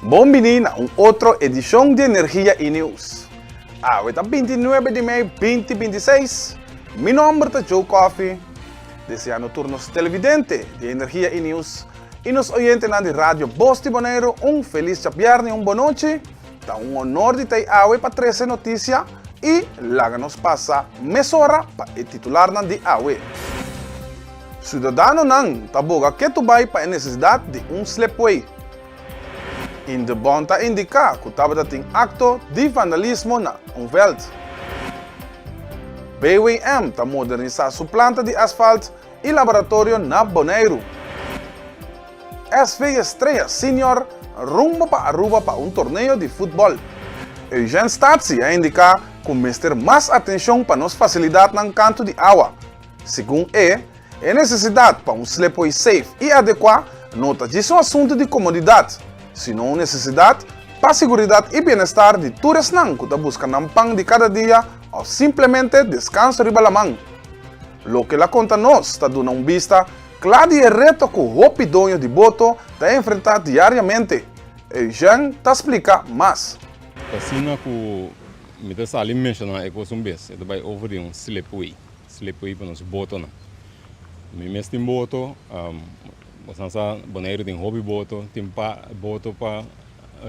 Bon bini na un otro edishon di Energia i News. Awe ta 29 di mei 2026. Mi nomber ta Joe Coffee. Deseando tur nos televidente di Energia i News i nos oyentenan di Radio Bos di Boneiru un felis djabièrnè i un bonochi. Ta un honor di ta awe pa trese notisia i laga nos pasa mesora pa e titularnan di awe. Siudadanonan ta boga ketu bai pa e nesesidat di un slipway. Indebon ta indiká ku tabata tin akto di vandalismo na un vèlt. BWM ta modernisá su planta di asfalt i laboratorio na Boneiru. SV Estrella Senior rumbo pa Aruba pa un torneo di futbòl. Eugène Statzi a indiká ku mester mas atenshon pa nos fasilidatnan kantu di awa. Segun e, e nesesidat pa un slipway safe i adekuá no ta djis un asuntu di komodidat, sino un nesesidat pa siguridat i bienestar di tur esnan ku ta buska nan pan di kada dia òf simplemente deskanso riba laman. Loke el a konta nos ta duna un bista kla di e reto ku hopi doño di boto ta enfrentá diariamente. Eugène ta splika mas. Ta asina ku mi ta sali menshoná e kos un bes, e ta bai over di un slipway, slipway pa nos botonan. Mi mes tin boto, boso sa Boneiru tin hopi boto, tin pa boto pa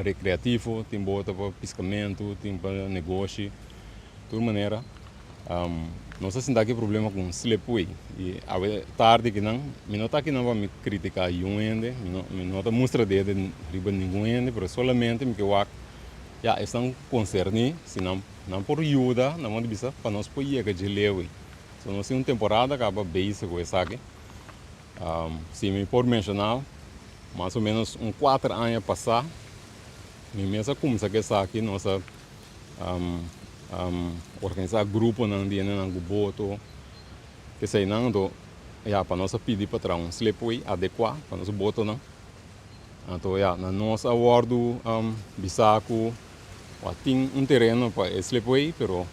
rekreativo, tin boto pa piskamentu, tin pa negoshi, tur manera. Nos a sinta aki problema ku un slipway i awe tardi kinan mi no ta akinan pa mi kritika yun hende, mi no mi no ta mustra dede riba ningun hende pero solamente mi ke wak ya esnan konserní si nan nan por yuda nan por bisa pa nos por yega dje leu ei. So nos tin un temporada kaba bezig ku esaki. Si mi por menshoná mas o menos un kuater aña pasá mi mes a kumsa ku esaki nos a Organisá gruponan di hendenan ku boto, eseinan anto ya pa nos a pidi pa traha un slipway adekuá pa nos botonan. Anto ya na nos a wòrdu bisá ku a tin un tereno pa e slipway pero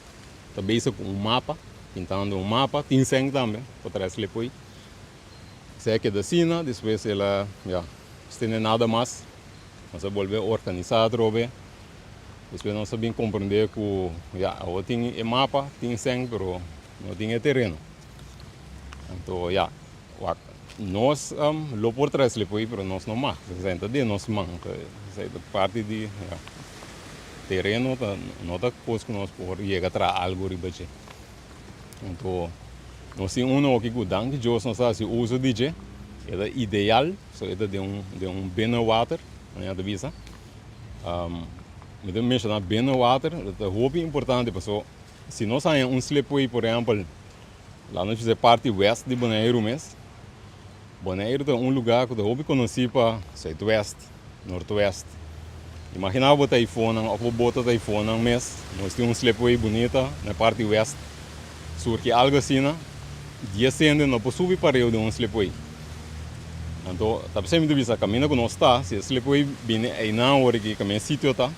ta bezig ku un mapa, pintando un mapa, tin sèn tambe pa traha e slipway. Esei a keda asina, despues el a ya no tene nada mas. Nos a bolbe organisá atrobe. Despues nos a bin komprendé ku ya awor tin e mapa, tin sèn, pero no tin e tereno. Anto ya, wak nos lo por trae slipway pero nos no mag, esei ta den nos man, esei ta parti di ya tereno ta no ta kos ku nos por yega traha algu riba dje. Anto nos tin uno aki ku danki Dios nos a hasi uso di dje, e ta ideal, so e ta den un den un binnenwater, manera ta bisa. Mi ta menshoná binnenwater, e ta hopi importante paso si nos haña un slipway por ehèmpel, laat nos bisa e parti wèst di Boneiru mes, Boneiru ta un lugá ku ta hopi konosí pa suidwèst, nortwèst. Imaginá bo taifonnan òf bo bota taifonnan mes, nos tin un slipway bunita na e parti wèst, surgi algu asina, dies hende no por subi pareu den un slipway. Anto ta p'esei mi ta bisa kaminda ku nos ta, si e slipway bini einan awor aki kaminda e sitio ta,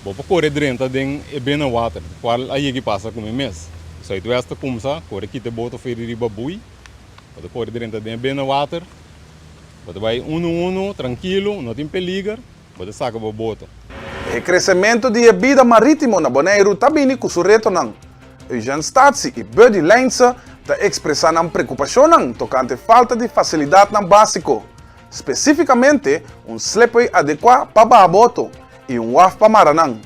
bo por kore drenta den e binnenwater, kual a yegi pasa ku mi mes. Suidwèst ta kumsa kore kita e boto feri riba bui, bo ta kore drenta den e binnenwater. Bo ta bai unu unu, trankilo, no tin peliger, bo ta saka bo boto. E kresementu di e bida marítimo na Boneiru ta bini ku su retonan. Eugène Statzi i Buddy Leijnse ta ekspresá nan preokupashonnan tokante falta di fasilidatnan básiko, spesífikamente un slipway adekuá pa baha boto i un waf pa mara nan.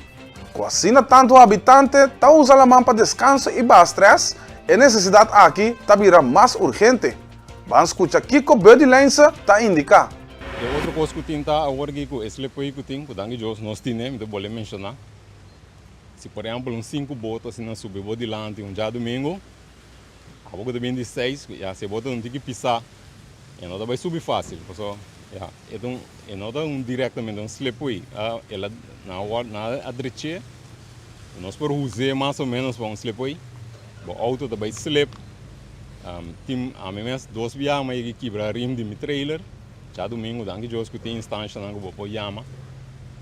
Ku asina tantu habitante ta usa laman pa deskanso i baha strès, e nesesidat aki ta bira mas urgente. Ban skucha kiko Buddy Leijnse ta indiká. E otro kos ku tin ta awor aki ku e slipway ku tin, ku danki Dios nos tine, mi ta bolbe menshoná. Si por ehèmpel un sinku boto asina subi bo dilanti un djadumingu, abo ku ta bin di seis, ya si e boto ta un tiki pisá, e no ta bai subi fásil, pasobra ya e ta un e no ta un direktamente un slipway, el a nan a wòrdu nan a drech'é, nos por us'é mas o ménos pa un slipway, bo outo ta bai slip. Tin ami mes dos biaha mi a yega kibra rim di mi trailer. Djadumingu danki Dios ku tin instanshanan ku bo por yama.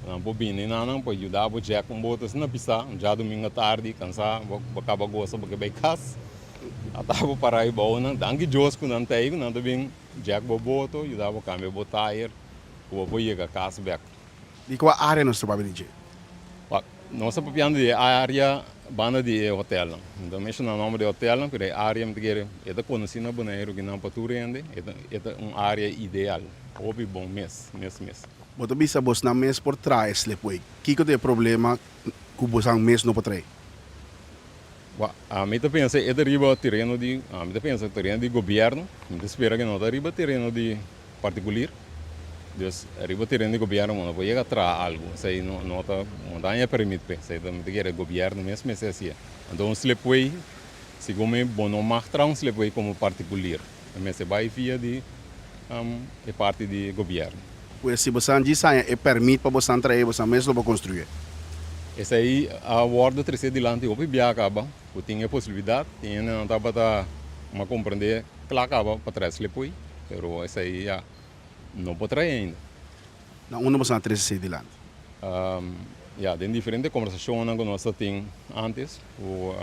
Nan por bini na nan por yuda bo jack un boto asina pisa. Un djadumingu atardi kansa bo kaba gosa bo ke bai kas. Ata bo para ei bou nan. Danki Dios ku nan ta ei ku nan ta bin jack bo boto yuda bo kambia bo tire ku bo por yega kas bek. Di kua área nos ta papia di dje? Wak, nos ta papiando di e área banda di e hotelnan. Mi ta menshoná nòmber di e hotelnan, pero e área mi ta kere e ta konosí na Boneiru kinan pa tur hende. E ta e ta un área ideal, hopi bon mes, mes mes. Bo ta bisa bosnan mes por traha e slipway. Kiko ta e problema ku bosan mes no por trae? Wak, ami ta pensa e ta riba tereno di, ami ta pensa tereno di gobièrnu. Mi ta spera ku no ta riba tereno di partikulir. Dus riba tereno di gobièrnu bo no por yega traha algu. Esei no no ta no ta haña permit p'e. Esei ta mi ta kere gobièrnu mes mester hasié. Anto un slipway, segun mi bo no mag traha un slipway komo partikulir. E mester bai via di e parti di gobièrnu. Pues si bosan djis haña e pèrmit pa bosan traha ei, bosan mes lo por konstruyé. Esei a wòrdu tresé dilanti hopi biaha kaba ku tin e posibilidat. Tin hendenan tabata a komprendé kla kaba pa traha slipway, pero esei ya No por trae ainda. Na unda boso a trese esei dilanti? Ya, den diferente kombersashonnan ku nos a tin antes ku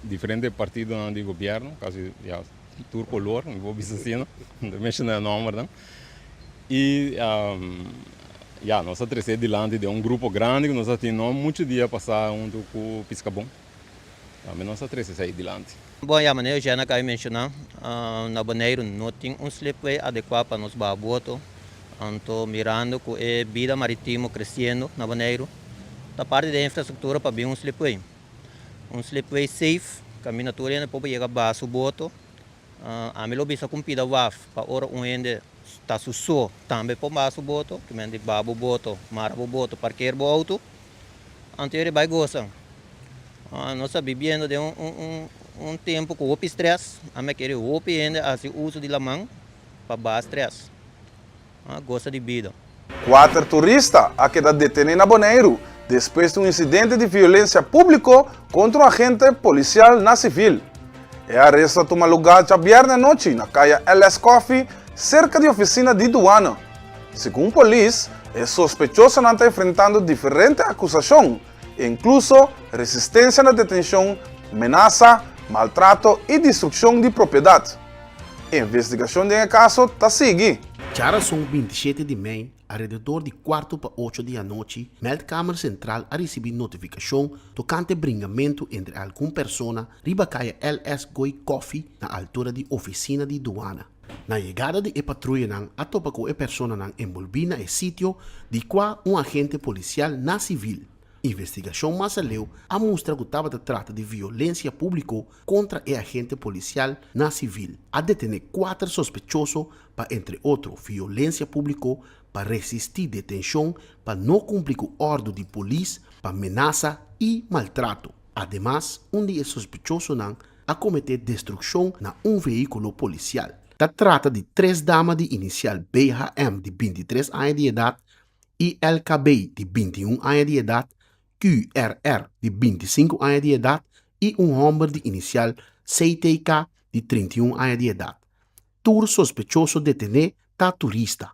diferente partidonan di gobièrnu, kasi ya tur kolor, mi por bisa asina, no ta menshoná e nòmbernan. I ya, nos a trese dilanti den un grupo grandi ku nos a tin no muchu dia pasá huntu ku Piskabon. Tambe nos a trese esei dilanti. Bon, ya manera Eugène a kaba di menshoná, na Boneiru no tin un slipway adekuá pa nos baha boto. Anto mirando ku e bida maritimo kresiendo na Boneiru, ta parti di e infrastruktura pa bin un slipway. Un slipway safe, kaminda tur hende por yega baha su boto. Ami lo bisa ku un pida waf pa ora un hende ta su so tambe por baha su boto, ki men di baha bo boto, mara bo boto, parker bo outo. Anto e bai gosa. Nos ta bibiendo den un tempu ku hopi strès. Ami a kere hopi hende hasi uso di laman pa baha strès. Gosa di bida. Kuater turista a keda detené na Boneiru despues di un insidente di violensia públiko kontra un agente polisial na sivil. E aresto a tuma lugá djabièrnè anochi na kaya LS Coffee serka di ofisina di duana. Segun polis, e sospechosonan ta enfrentando diferente akusashon, inkluso resistensia na detenshon, menasa, maltrato i destrukshon di propiedat. Investigashon den e kaso ta sigui. Djarason 27 di mei, alrededor di kuarto pa ocho di anochi, Meldkamer Sentral a risibí notifikashon tokante bringamentu entre algun persona riba kaya LS Gooi Koffie na altura di ofisina di duana. Na yegada di e patruyanan a topa ku e personanan enbolbí na e sitio di kua un agente polisial na sivil. Investigashon mas aleu a mustra ku tabata trata di violensia públiko kontra e agente polisial na sivil. A detené kuater sospechoso pa entre otro violensia públiko, pa resistí detenshon, pa no kumpli ku òrdu di polis, pa menasa i maltrato. Ademas un di e sospechosonan a kometé destrukshon na un vehíkulo polisial. Ta trata di tres dama di inisial BHM di 23 aña di edat, ILKB di 21 aña di edat, QRR di 25 aña di edat i un hòmber di inisial CTK di 31 aña di edat. Tur sospechoso detené ta turista.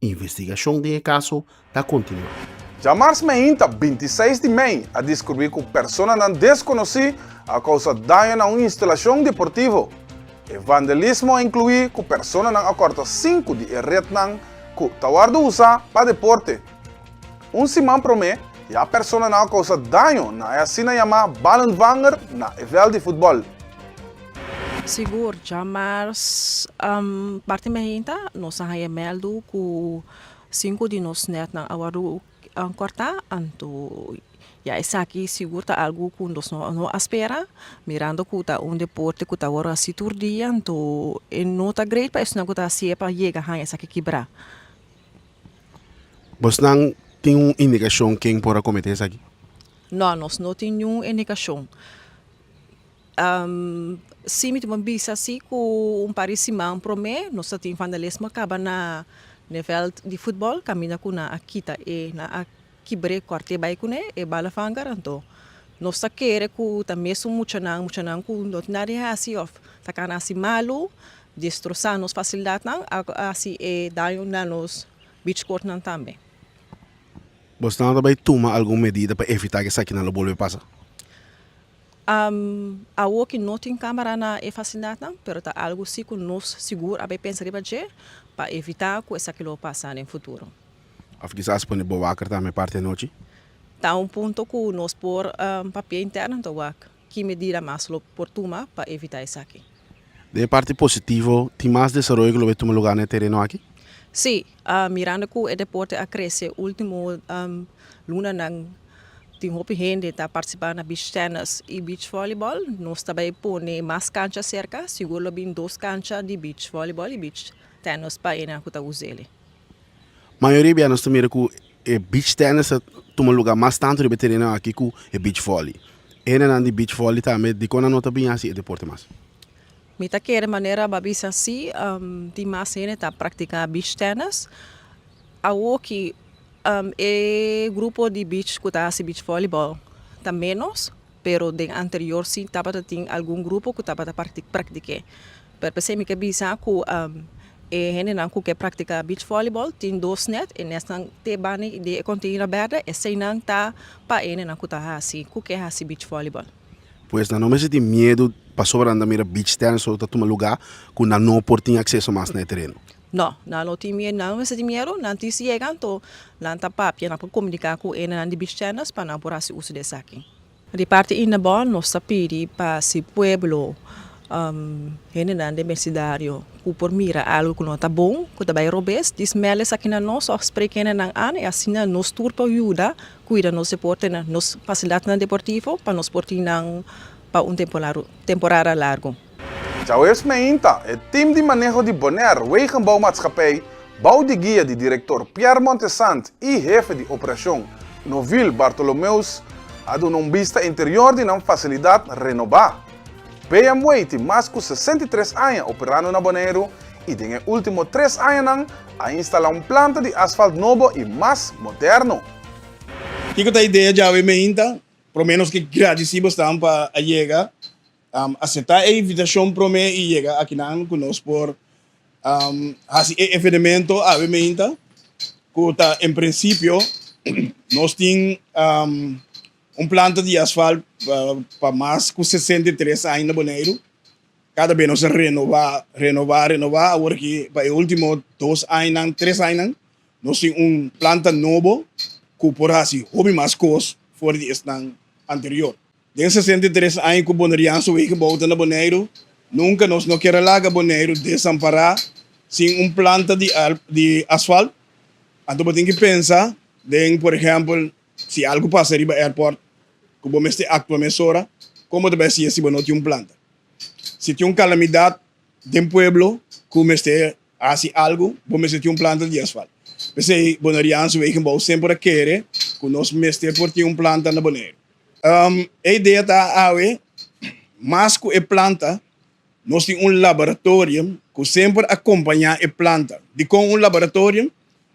Investigashon den e kaso ta kontinuá. Djamars meinta 26 di mei a diskurbí ku personanan deskonosí a kousa daño na un instalashon deportivo. E vandelismo a inkluí ku personanan a kòrta sinku di e retnan ku ta wòrdu usá pa deporte. Un siman promé ya personanan a kousa daño na e asina yamá ballenvanger na e vèlt di futbòl. Sigur, djamars parti meinta nos a haña mèldu ku sinku di nos nètnan a wòrdu kòrtá, anto ya esaki sigur ta algu ku nos no a spera, mirando ku ta un deporte ku ta wòrdu hasi tur dia, anto e no ta great pa esnan ku ta hasié pa yega haña esaki kibrá. Bosnan tin un indikashon ken por a kometé esaki? No, nos no tin niun indikashon. Sí mi ta por bisa sí ku un par di siman promé nos ta tin vandalismo kaba na e vèlt di futbòl kaminda ku nan a kita e nan a kibr'é kòrt'é bai kuné e balavangar anto nos ta kere ku ta mesun muchanan muchanan ku no tin nada di hasi òf ta kana hasi malu destrosá nos fasilidatnan a hasi e daño na nos beach courtnan tambe. Bosnan ta bai tuma algun medida pa evitá ku esakinan lo bolbe pasa? Awor ki no tin camara na e facilidadnan, pero ta algo si cu nos sigur a bay pensa riba dje pa evita cu esaki lo pasa den futuro. Of kisas pone bewaker tambe parti anochi? Ta un punto ku nos por papia interno ta wak ki medida mas lo por tuma pa evita esaki. Den e parti positivo, tin mas desaroyo ku lo bay tuma lugar na e tereno aki? Sí, mirando ku e deporte a krese ultimo lunanan tin hopi hende ta partisipa na beach tennis i beach volleyball. Nos ta bay pone mas kancha serka, sigur lo bin dos kancha di beach volleyball i beach tennis pa enan ku ta us'e. Mayoria bia nos ta mira ku e beach tennis ta tuma luga mas tantu riba e tereno aki ku e beach volley. E hendenan di beach volley tambe dikon nan no ta bin hasi e deporte mas? Mi ta kere manera bo a bisa si, tin mas hende ta praktiká beach tennis. Awoki e grupo di beach ku ta hasi beach volleyball ta ménos, pero den anterior si tabata tin algun grupo ku tabata praktik'é. Pero p'esei mi ke bisa ku e hendenan ku ke praktiká beach volleyball tin dos nèt, e nètnan te banda di e konteiner bèrdè, eseinan ta pa e hendenan ku ta hasi, ku ke hasi beach volleyball. Pues nan no mester tin miedu pasobra nan ta mira beach tennis ta tuma lugá ku nan no por tin akseso mas na e tereno. No, nan no tin miedu, nan no mester tin miedu, nan tin si yega anto nan ta papia, nan por komuniká ku hendenan di beach tennis pa nan por hasi uso di esaki. Di parti Indebon nos ta pidi pa si pueblo, hendenan den besidario ku por mira algu ku no ta bon, ku ta bai robes, dis mèld esaki na nos òf sprek hendenan an i asina nos tur por yuda kuida nos deportenan, nos fasilidatnan deportivo pa nos por tin nan pa un temporada largu. Djaweps meinta, e tim di maneho di Bonaire Wegenbouwmaatschappij bou di guia di direktor Pierre Montesant i hefe di operashon Novil Bartolomeus a duna un bista interior di nan fasilidat renobá. BMW tin mas ku 63 aña operando na Boneiru i den e último tres añanan a instalá un planta di asfalt nobo i mas moderno. Kiko ta idea djawe meinta? Promé nos ke gradisí bosnan pa a yega Aseptá e invitashon promé i yega akinan ku nos por hasi e evenemento awe meinta ku ta en prinsipio nos tin un planta di asfalt pa mas ku 63 aña na Boneiru. Kada bes nos a renobá, renobá, renobá. Awor aki pa e último dos añanan, tres añanan nos tin un planta nobo ku por hasi hopi mas kos for di esnan anterior. Den 63 aña ku Boneriaanse Wegenbouw ta na Boneiru, nunka nos no kier a laga Boneiru desampará sin un planta di di asfalt. Anto bo tin ki pensa den, por ehèmpel, si algu pasa riba airport ku bo mester aktua mesora, kon bo ta bai hasié si bo no tin un planta? Si tin un kalamidat den pueblo ku mester hasi algu, bo mester tin un planta di asfalt. P'esei Boneriaanse Wegenbouw semper a kere ku nos mester por tin un planta na Boneiru. E idea ta awe, mas ku e planta, nos tin un laboratorium ku semper a kompañá e planta. Dikon un laboratorium?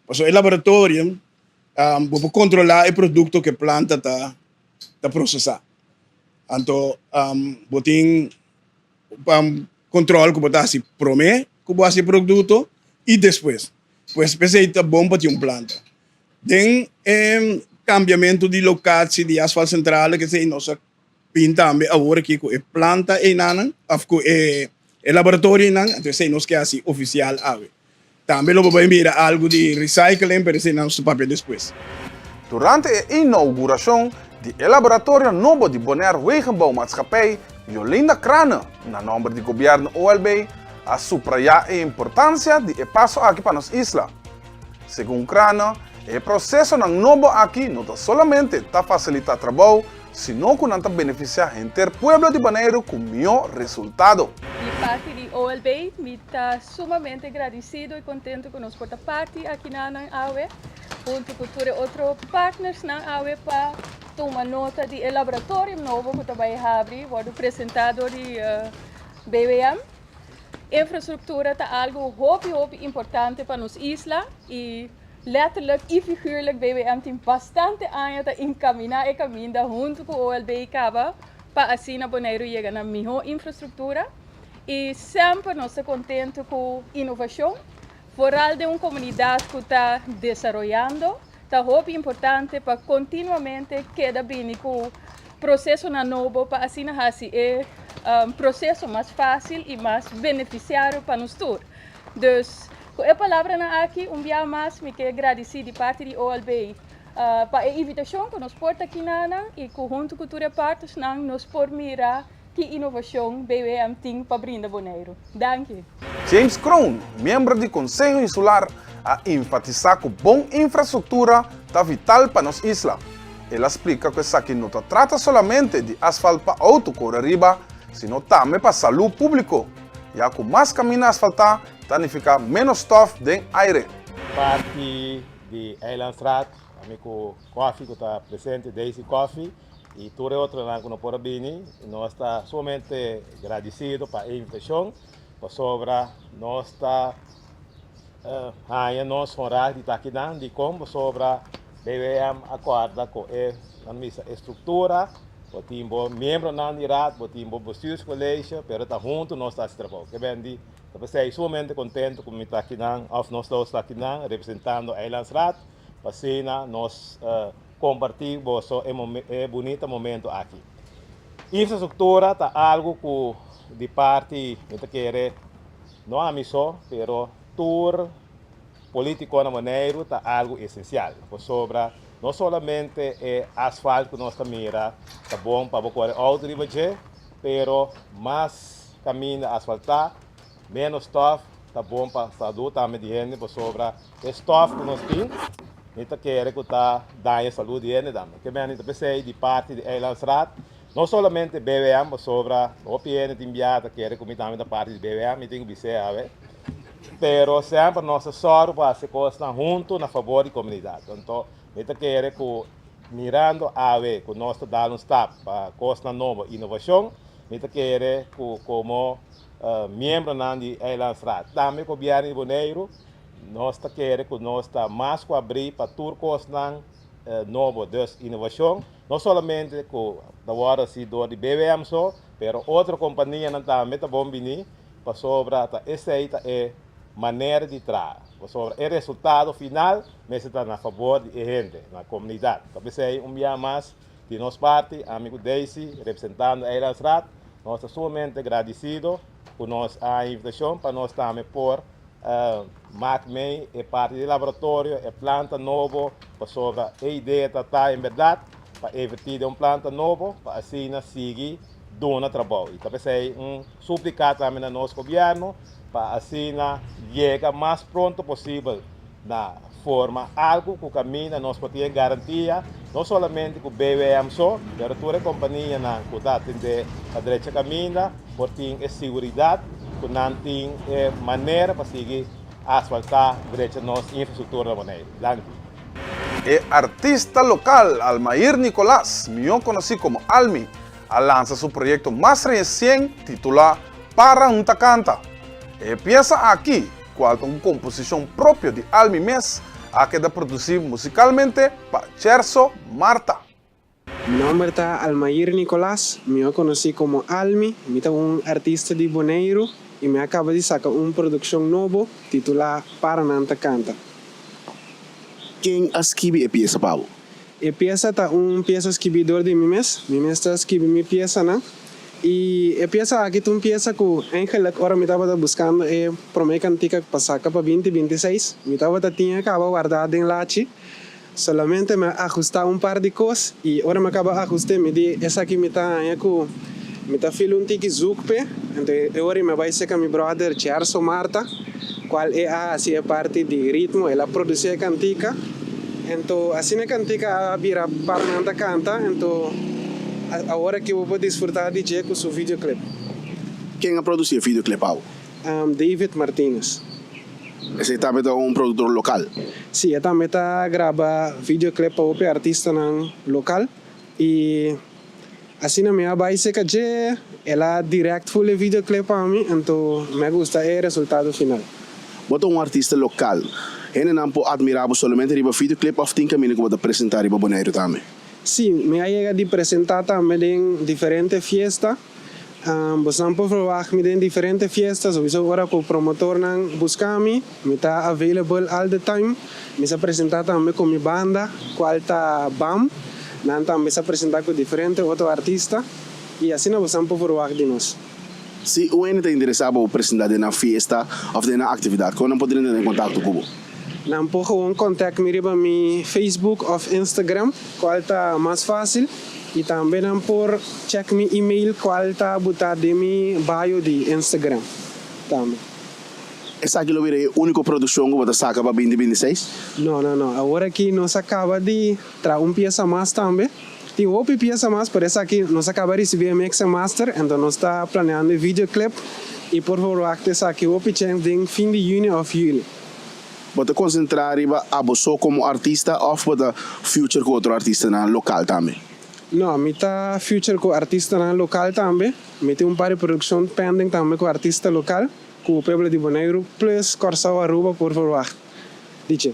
Pasobra e laboratorium bo por kontrolá e produkto ku e planta ta ta prosesá. Anto bo tin kontrol ku bo ta hasi promé ku bo hasi e produkto i despues. Pues p'esei ta bon pa tin un planta. Den e kambiamentu di lokatie di asfalt sentrale kesei nos a bin tambe awor aki ku e planta einanan òf ku e laboratorio einan, anto esei nos ke hasi ofisial awe. Tambe lo bo bai mira algu di recycling pero esei nos ta papia despues. Durante e inougurashon di e laboratorio nobo di Bonaire Wegenbouwmaatschappij, Jolinda Craane, na nòmber di gobièrnu OLB, a suprayá e importansia di e paso aki pa nos isla. Segun Craane, e prosesonan nobo aki no ta solamente ta fasilitá trabou, sino ku nan ta benefisiá henter pueblo di Boneiru ku mihó resultado. Di parti di OLB mi ta sumamente gradisido i kontentu ku nos por ta parti akinanan awe huntu ku tur e otro partnersnan awe pa tuma nota di e laboratorium nobo ku ta bai habri wòrdu presentá dor di BWM. Infrastruktura ta algu hopi hopi importante pa nos isla i letterlijk i figuurlijk BWM tin bastante aña ta encaminá e kaminda huntu ku OLB kaba pa asina Boneiru yega na mihó infrastruktura i semper nos ta kontentu ku inovashon, vooral den un komunidat ku ta desaroyando. Ta hopi importante pa kontinuamente keda bini ku prosesonan nobo pa asina hasi e proseso mas fásil i mas benefisiario pa nos tur. Dus. Ku e palabranan aki, un bia mas mi ke gradisí di parti di OLB pa e invitashon ku nos por ta kinanan i ku huntu ku tur e partnersnan nos por mira ki inovashon BWM tin pa brinda Boneiru. Danki. James Kroon, miembro di Konseho Insular, a enfatisá ku bon infrastruktura ta vital pa nos isla. El a splika ku esaki no ta trata solamente di asfalt pa outo kore ariba, sino tambe pa salú públiko, ya ku mas kaminda asfaltá ta nifiká ménos stòf den aire. Parti di Eilandsraad, ami ku Koffie ku ta presente, Daisy Koffie i tur e otronan ku no por a bini, nos ta sumamente gradisido pa e invitashon pasobra nos ta haña nos honrá di ta akinan. Dikon? Pasobra BWM a kòrda ku e, nan bisa, e struktura, bo tin bo miembronan di raad, bo tin bo bestuurscollege, pero ta huntu nos ta hasi trabou. Ke bendí Ta p'esei sumamente contento cu mi ta akinan, of nos dos ta akinan, representando Eilandsraad, pa asina nos comparti boso e bunita momento aki. Infrastructura ta algo cu di parti, mi ta kere, no ami so, pero tur politico na Boneiru ta algo esencial, pasobra no solamente e asfalt cu nos ta mira ta bon pa bo core auto riba dje, pero mas Kaminda asfaltá, ménos stòf, ta bon pa salú tambe di hende pasobra e stòf ku nos tin mi ta kere ku ta daña salú di hende tambe. Ke mende ta p'esei di parti di Eilandsraad, no solamente BWM pasobra hopi hende tin bia ta kere ku mi tambe ta parti di BWM, mi tin ku bis'é awe, pero semper nos ta sòru pa hasi kosnan huntu na fabor di komunidat. Anto mi ta kere ku mirando awe ku nos ta dal un stap pa kosnan nobo, inovashon, Mi ta kere ku komo miembronan di Eilandsraad, tambe gobièrnu di Boneiru, nos ta kere ku nos ta mas ku abrí pa tur kosnan nobo, dus inovashon, no solamente ku ta wòrdu hasi dor di BWM so, pero otro kompanianan tambe ta bon bini, pasobra ta esei ta e manera di traha, pasobra e resultado final mester ta na fabor di e hende, na komunidat. Ta p'esei un bia mas Di nos parti, ami ku Daisy, representando Eilandsraad, nos ta sumamente gradisido ku nos a invitashon pa nos tambe por mak mei e parti di laboratorio, e planta nobo, pasobra e idea ta ta en bèrdat pa invertí den un planta nobo pa asina sigui duna trabou. I ta p'esei un supliká tambe na nos gobièrnu pa asina yega mas pronto posibel na forma algu ku kaminda nos por tin e garantia no solamente ku BWM so, pero tur e kompanianan ku ta atendé pa drecha kaminda por tin e siguridat ku nan tin e manera pa sigui asfaltá drecha nos infrastruktura na Boneiru. Danki. E artista lokal Almair Nicolaas, mihó konosí komo Almi, a lansa su proyekto mas resien titulá Para un ta kanta. E piesa aki, kual ta un komposishon propio di Almi mes, a keda produsí musikalmente pa Cherso Martha. Mi nomber ta Almair Nicolaas, mihó konosí komo Almi. Mi ta un artista di Boneiru i mi a kaba di saka un produkshon nobo titulá Para Nan Ta Kanta. Ken a skibi e piesa pa bo? E piesa ta un piesa skibí dor di mi mes. Mi mes ta skibi mi piesanan. I e piesa aki ta un piesa ku eigenlik ora mi tabata buskando e promé kantika pa saka pa binti 26, mi tabata tin e kaba wardá den lachi. Solamente mi a ahustá un par di kos i ora mi a kaba ahust'é mi di esaki mi ta haña ku mi ta feel un tiki zoek p'e. Anto e ora mi a bai seka mi bròder Cherso Marta. Cual e a haci e parti di ritmo, el a produci e cantica, ento asina e cantica a bira par nan ta canta, ento awor aki bo por disfruta di dje cu su videoclip. Ken a produci e videoclip awo? David Martinez. Esey tambe ta un productor local? Si, e tambe ta graba videoclip pa hopi artistanan local y. Asina mi a bai seca dje, el a direct full e videoclip pa mi, anto mi a gusta e resultado final. Bo ta un artista local. Hendenan por admira bo solamente riba videoclip of tin caminda cu bo ta presenta riba Boneiru tambe? Si, mi a yega di presenta tambe den diferente fiesta. Bosnan por verwagt mi den diferente fiesta, sowiso ora cu promotornan busca mi, mi ta available all the time. Mi sa presenta tambe cu mi banda, cual ta bam. Nan tambe sa presenta cu diferente otro artista y asina bosnan por verwagt di nos. Si un hende ta interesá pa bo presentá den nan fiesta òf den nan aktividat, kon nan por drenta den kontakto ku bo? Nan por gewoon contact mi riba mi Facebook of Instagram, cual ta mas facil, y tambe nan por check mi email cual ta buta den mi bio di Instagram tambe. Esaki lo bira e unico produccion cu bo ta saca pa binti 26? No, no, no. Awor aki nos a caba di traha un pieza mas tambe. Tin hopi pieza mas, pero esaki nos a caba ricibi e mix en master, enton nos ta planeando e videoclip y por verwacht esaki hopi chens den fin di juni of juli. Bo ta konsentrá riba abo so komo artista òf bo ta future ku otro artistanan lokal tambe? No, mi ta future ku artistanan lokal tambe. Mi tin un par di produkshon pending tambe ku artista lokal, ku pueblo di Boneiru plus Kòrsou, Aruba por verwagt di dje.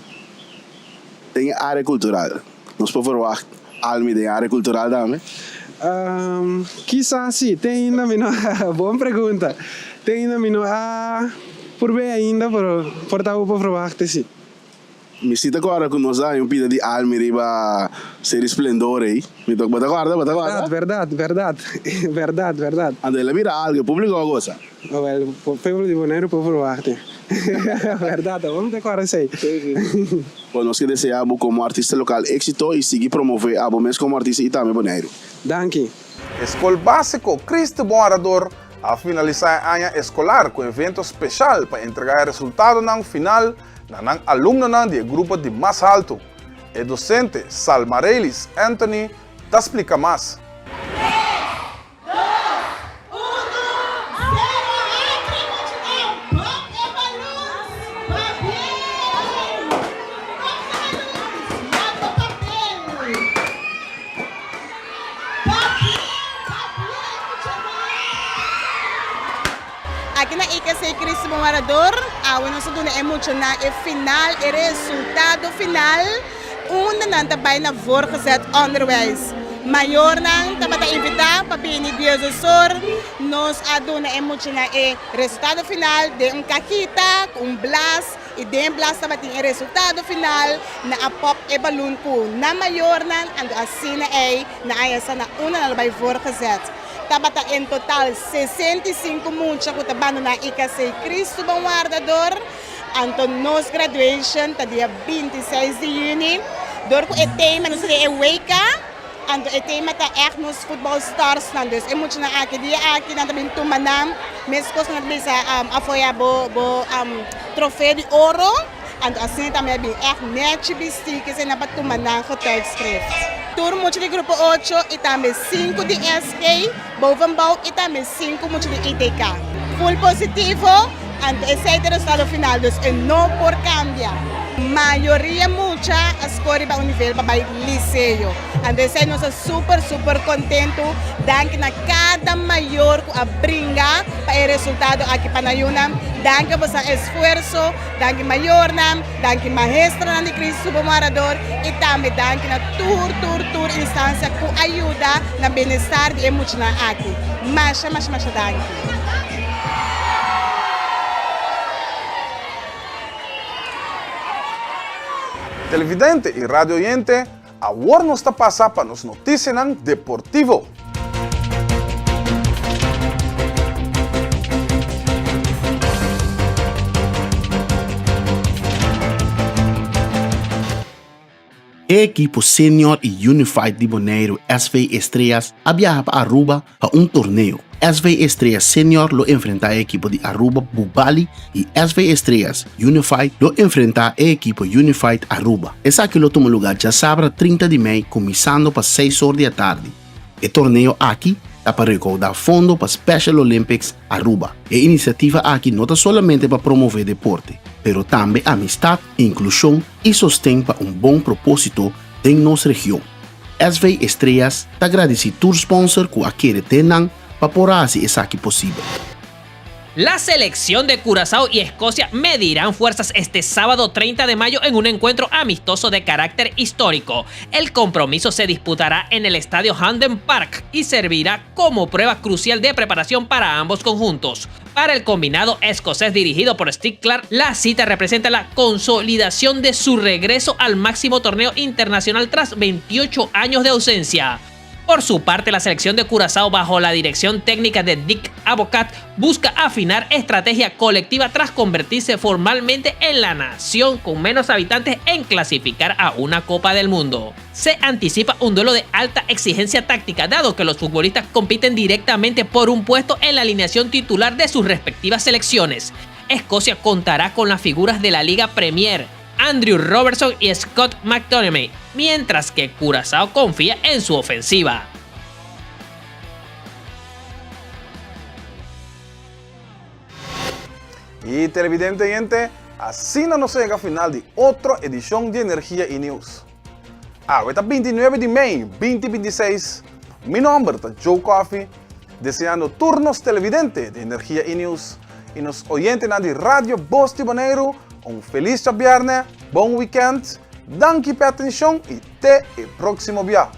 Den e área kultural, nos por verwagt Almi den e área kultural tambe? Kisas si, te ainda mi no, bon pregunta. Te ainda mi no a purb'é ainda, pero por ta bo por verwachta si. Mi si ta kòrda ku nos a haña un pida di Almi riba Seri Splendor ei. Mi ta, bo ta kòrda? Bo ta kòrda? Bèrdat, bèrdat, bèrdat, bèrdat. Anto el a bira algu, e públiko a gosa. Awel, pueblo di Boneiru por verwachta. Bèrdat, awor mi ta kòrda esei. Bon, nos ke deseá bo komo artista lokal éksito i sigui promové abo mes komo artista i tambe Boneiru. Danki. E skol básiko Cristo Bon Arador a finalisá e aña eskolar ku evento speshal pa entregá e resultadonan final na nan alumnonan di e grupo di mas haltu. E dosente Salmarelis Anthony ta splika mas. Aki na IKC Cristo Bon Warador, awe nos a duna e muchanan e final, e resultado final. Unda nan ta bai na voortgezet onderwijs. Mayornan tabata invitá pa bini diesesor. Nos a duna e muchanan e resultado final den un kajita ku un blas i den e blas tabatin e resultado final. Nan a pòp e balun ku nan mayornan anto asina ei nan a yasa na unda nan lo bai voortgezet. Tabata en total 65 mucha ku ta bandoná IKC Cristo Bon Wardador. Anto nos graduation ta dia 26 di juni. Dor ku e tema nos ta den e WK, anto e tema ta ègt nos futbòl starsnan. Dus e muchanan aki dia aki nan ta bin tuma nan meskos ku nan ta bisa afoya bo bo trofeo di oro. Anto asina tambe a bin ègt nèchi bistí kesei nan pa tuma nan getuigschrift. Tur mucha di grupo ocho i tambe sinku di SG. Bovenbouw y tambe sinku mucha di ITK. Full positivo, anto esey ta e resultado final, dus e no por cambia. Mayoria mucha a score riba un nivel pa bay liceo. Anto esey nos ta super super contento. Danki na cada mayor cu a bringa pa e resultado aki pa nan yunan. Danki pa boso esfuerzo, danki mayornan. Danki maestronan di Cristo Bo Morador y tambe danki na tur tur tur instancia cu a yuda na bienestar di e muchanan aki. Masha masha masha danki. Televidente y radio oyente, awor nos ta pasa pa nos noticianan deportivo. E ekipo senior y unified di Boneiru SV Estrellas a biaha pa Aruba pa un torneo. SV Estrellas Senior lo enfrenta e ekipo di Aruba Bubali y SV Estrellas Unified lo enfrenta e ekipo Unified Aruba. Esaki lo tuma luga djasabra 30 di mei kuminsando pa seis or di atardi. E torneo aki ta pa rekoudá fondo pa Special Olympics Aruba. E inisiativa aki no ta solamente pa promové deporte, pero tambe amistad, inklushon i sosten pa un bon propósito den nos region. SV Estrellas ta gradisí tur sponsor ku a kere den nan pa por a hasi esaki posibel. La selección de Curazao y Escocia medirán fuerzas este sábado 30 de mayo en un encuentro amistoso de carácter histórico. El compromiso se disputará en el estadio Hampden Park y servirá como prueba crucial de preparación para ambos conjuntos. Para el combinado escocés dirigido por Steve Clark, la cita representa la consolidación de su regreso al máximo torneo internacional tras 28 años de ausencia. Por su parte, la selección de Curazao bajo la dirección técnica de Dick Abocat busca afinar estrategia colectiva tras convertirse formalmente en la nación con menos habitantes en clasificar a una Copa del Mundo. Se anticipa un duelo de alta exigencia táctica, dado que los futbolistas compiten directamente por un puesto en la alineación titular de sus respectivas selecciones. Escocia contará con las figuras de la Liga Premier, Andrew Robertson y Scott McTominay, mientras que Curazao confía en su ofensiva. Y televidente oyente, asina nos a yega final di otro edicion di Energia y Nieuws. Awe ta 29 di mei 2026. Mi nomber ta Joe Coffie, deseando tur nos televidente di Energia y Nieuws y nos oyentenan di Radio Bos di Boneiru un feliz djabierne, bon weekend, danki p'e atencion y te e proximo bia.